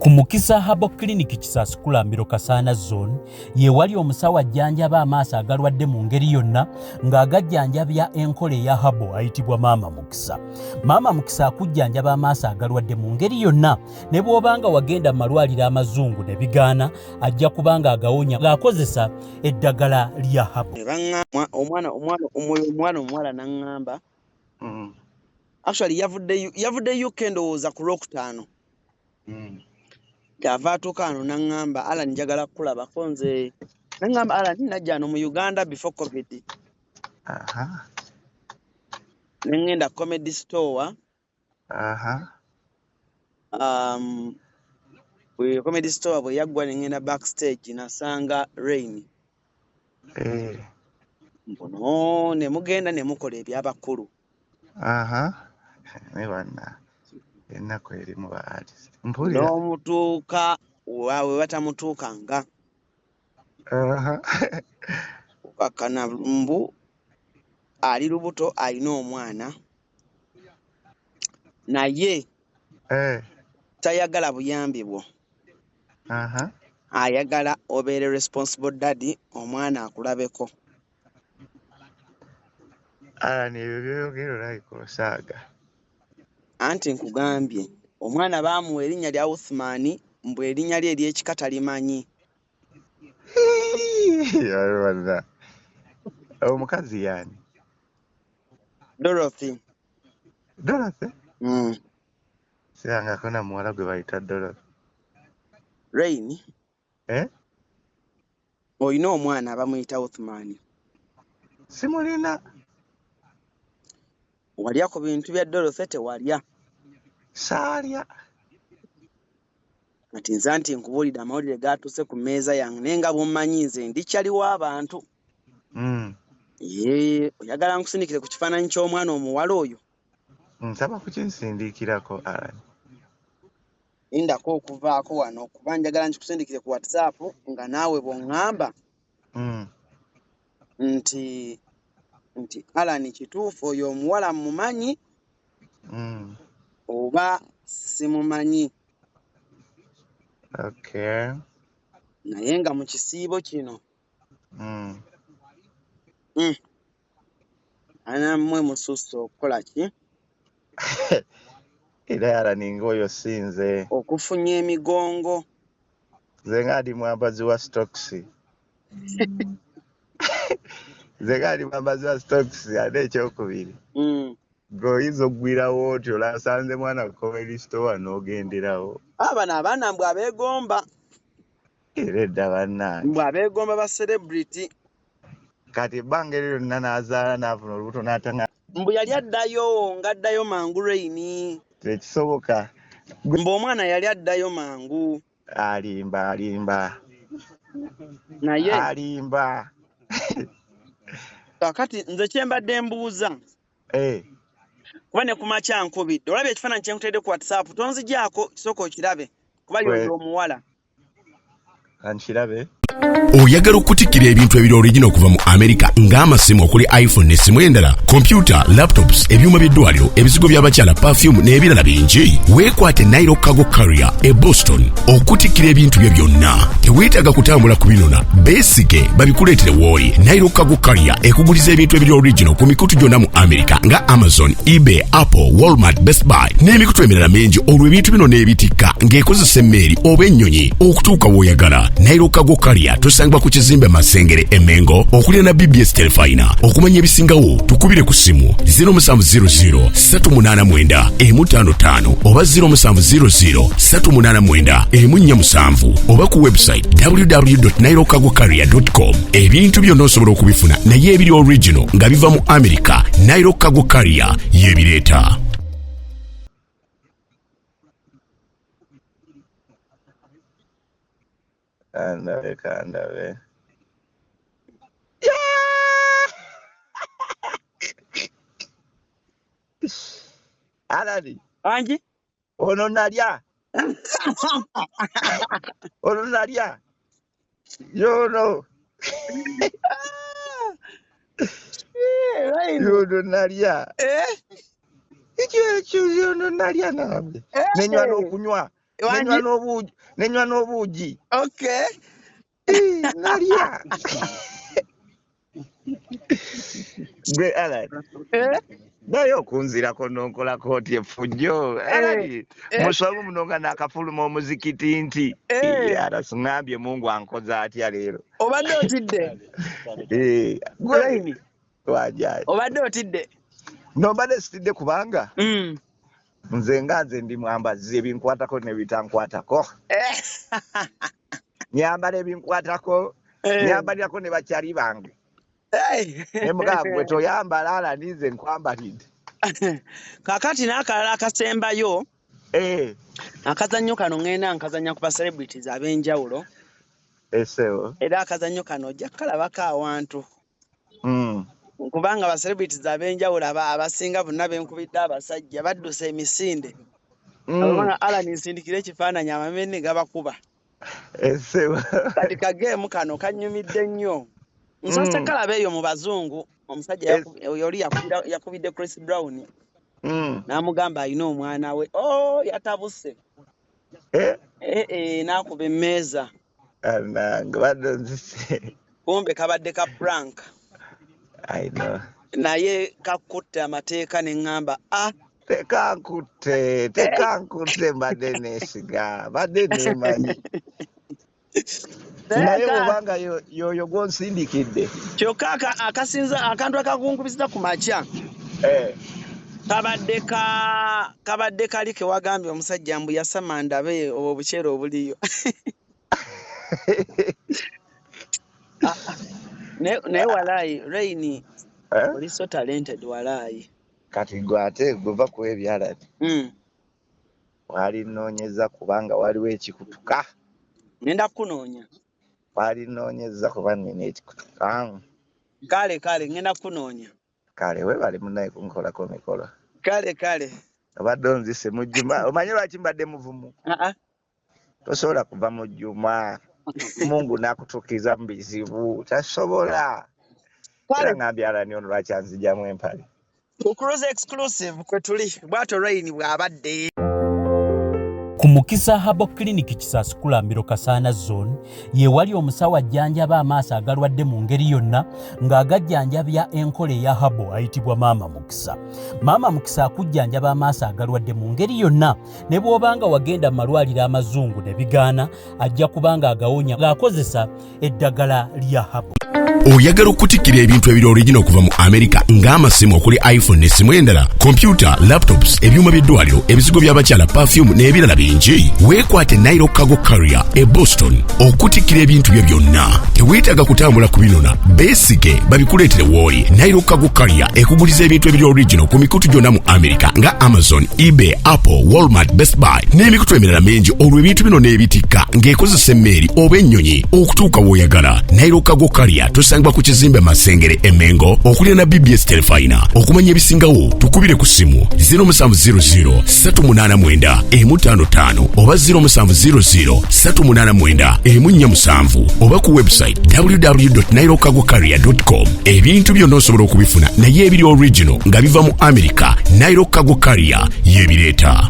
Ku Mukisa Herbal Clinic Kisaasi Kulambiro Kasaana Zone ye wali omusawo ajjanjaba amaaso agalwadde mu ngeri yonna ng'agajjanjabya enkola eya herbal ayitibwa Maama Mukisa. Maama Mukisa akujjanjaba amaaso agalwadde mu ngeri yonna ne bw'oba nga wagenda mu malwaliro amazungu ne bigaana ajja kuba ng'agawonya ng'akozesa eddagala lya herbal. Ne baŋŋamba omwana omwana omwana omuwala n'aŋŋamba actually yavudde UK ndowooza ku Lwokutaano. Kyava atuuka wano n'aŋŋamba, "Alan, njagala kukulabako nze." N'aŋŋamba, "Alan, najja wano mu Uganda before COVID." Ne ŋŋenda Comedy Store. Bwe Comedy Store bwe yaggwa ne ŋŋenda backstage nasanga Rain. Mbuno ne mugenda ne mukola eby'abakulu. Ne banna ennaku eri mu ba artist. Mpulira. N'omutuuka we batamutuukanga. Kukakkana mbu ali lubuto alina omwana naye tayagala buyambi bwo. Ayagala obeere responsible daddy, omwana akulabeko. Alan, ebyo by'oyogera olabika osaaga. Anti nkugambye omwana baamuwa erinnya lya Uthman, mbu erinnya lye ery'ekika talimanyi. Banna. Omukazi y'ani? Dorothy. Dorothy? Mm. Sirangako na muwala gwe bayita Dorothy. Rain. Eh? Olina omwana bamuyita Uthman. Simulina. Walya ku bintu bya Dorothy, tewalya? Saalya. Kati nze anti nkubuulidde amawulire gatuuse ku mmeeza yange, naye nga bw'ommanyi nze ndi kyali w'abantu. Yee, oyagala nkusindikire ku kifaananyi ky'omwana omuwala oyo? Nsaba kukinsindiikirako, Alan. Lindako okuvaako wano kuba njagala nkikusindikire ku WhatsApp nga naawe bw'oŋŋamba nti Alan, kituufu oyo omuwala mmumanyi oba simumanyi. Naye nga mu kisiibo kino anammwe mususse okukola ki? Era Alan, ng'oyo si nze. Okufunya emigongo. Nze nga ndi mwambazi wa stocks. Nze nga ndi mwambazi wa stocks, ate ekyokubiri. Gwe oyinza okugwirawo otyo olasanze mwana ku Comedy Store n'ogenderawo. Ah, bano abaana mbwe abeegomba. Era edda bannange. Mbwe abeegomba ba celebrity. Kati ebbanga eryo lyonna n'azaala n'afuna olubuto n'atanga. Mbu yali addayo ng'addayo mangu, Rain. Tekisoboka. Mbu omwana yali addayo mangu. Alimba, alimba. Naye Alimba. Kaakati nze kye mbadde mbuuza. Kuba ne ku makya nkubidde. Olabye ekifaananyi kye nkutedde ku WhatsApp, tonzigyako, kisooka okirabe. Kuba y'oyo omuwala. Kankirabe. Oyagala okutikkira ebintu ebiri original okuva mu America ng'amasimu okuli iPhone n'essimu endala, kompyuta, laptops, ebyuma by'eddwaliro, ebizigo by'abakyala, perfume n'ebirala bingi? Weekwate Nairo Cargo Carrier e Boston okutikkira ebintu byo byonna. Teweetaaga kutambula kubinona, beesige babikuleetere w'oli. Nairo Cargo Carrier ekuguliza ebintu ebiri original ku mikutu gyonna mu America nga Amazon, eBay, Apple, Walmart, Best Buy n'emikutu emirala mingi, olwo ebintu bino n'ebitikka ng'ekozesa emmeeri oba ennyonyi okutuuka w'oyagala. Nairo Cargo Carrier tusangibwa ku kizimbe Masengere e Mengo okuliraana BBS Terefayina. Okumanya ebisingawo tukubire ku ssimu 0700 389 155 oba 0700 389 147 oba ku website www.nairocargocarrier.com. Ebintu byonna osobola okubifuna naye ebiri original nga biva mu America, Nairo Cargo Carrier y'ebireeta. Kandabe, kandabe. Alani. Angi? Ono nalya. Ono nalya. Yono. Yono nalya. Eh? Ekyo ekyo yono nalya naawe. Nenywa n'okunywa. Nenywa n'obuugi, nenywa n'obuugi. Okay. Nalya. Gwe Alan. Eh? Naye okunzirako n'onkolako oti effujjo. Alan, muswamu muno nga naakafuluma omuzikiti nti. Ala siŋŋambye Mungu ankoze atya leero. Obadde otidde? Gwe wajaayi. Obadde otidde? No, mbadde sitidde kubanga nze nga nze ndi mwambazi, ebinkwatako ne bitankwatako. Nyambala ebinkwatako, nyambalirako ne bakyali bange. Ne mugamba, gwe toyambala, ala ninze nkwambalidde. Kaakati n'akalala akasembayo, akazannyo kano ŋŋenda nkazannya ku ba celebrities ab'enjawulo. Esewo. Era akazannyo kano ojja kukalabako awantu, kubanga ba celebrities ab'enjawulo abasinga bonna benkubidde abasajja badduse emisinde. Abamala Alan nsindikira ekifaananyi, amamene gabakuba. Esewo. Kati kageemu kano kanyumidde nnyo. Nsoose kalaba eyo mu bazungu, omusajja oli yakubidde Chris Brown n'amugamba alina omwana we. Oh, yatabuse. Eh, n'akuba emmeeza. Anange, badde nzise. Kumbe kabadde ka prank. I know. Naye kakkutte amateeka ne ŋŋamba, a Tekankutte, tekankutte, mbadde neesiga, mbadde neemanyi. Naye bw'obanga yoyo gw'onsindikidde. Kyokka akasinza akantu akakunkubisiza ku makya kabadde kali ke wagambye omusajja mbu yasama ndabe obwo obukyere obuliyo. Ah, ah. Naye walaayi Rain, Eh? oli so talented, walaayi. Kati gwe ate gweva ku ebyalani walinoonyeza kubanga waliwo ekikutuka. Ngenda kukunoonya. Walinoonyeza kuba nina ekikutuka. Kale kale, ngenda kukunoonya. Kale, weebale munnaye kunkolako mikolo. Kale kale. Obadde onzise mu Juma. Omanyi lwaki mbadde muvumu? Ah, ah. Tosobola kuva mu Juma Mungu n'akutuukiriza mu bizibu, tasobola. Kale. Era ngambye Alani ono lwaki anzigyamu empale. Ku Cruise Exclusive kwe tuli, bw'atyo Rain bw'abadde. Ku Mukisa Herbal Clinic, Kisaasi Kulambiro, Kasaana Zone, ye wali omusawo ajjanjaba amaaso agalwadde mu ngeri yonna ng'agajjanjabya enkola eya herbal, ayitibwa Maama Mukisa. Maama Mukisa akujjanjaba amaaso agalwadde mu ngeri yonna, ne bw'obanga wagenda mu malwaliro amazungu ne bigaana, ajja kubanga agawonya ng'akozesa eddagala lya herbal. Oyagala okutikkira ebintu ebiri original okuva mu Amerika ng'amasimu okuli iPhone n'essimu endala, kompyuta, laptops, ebyuma by'eddwaliro, ebizigo by'abakyala, perfume n'ebirala bingi? Weekwate Nairo Cargo Carrier e Boston okutikkira ebintu byo byonna. Teweetaaga kutambula ku binona, beesige babikuleetere w'oli. Nairo Cargo Carrier ekuguliza ebintu ebiri original ku mikutu gyonna mu Amerika nga Amazon, eBay, Apple, Walmart, Best Buy n'emikutu emirala mingi. Olwo ebintu bino n'ebitikka ng'ekozesa emmeeri oba ennyonyi okutuuka w'oyagala. Nairo Cargo Carrier tusangibwa ku kizimbe Masengere e Mengo okuliraana BBS Telefina. Okumanya ebisingawo tukubire ku ssimu 0700 389 155 oba 0700 389 147 oba ku website www.nairocargocarrier.com. Ebintu byonna osobola okubifuna, naye ebiri original nga biva mu America, Nairo Cargo Carrier yebireeta.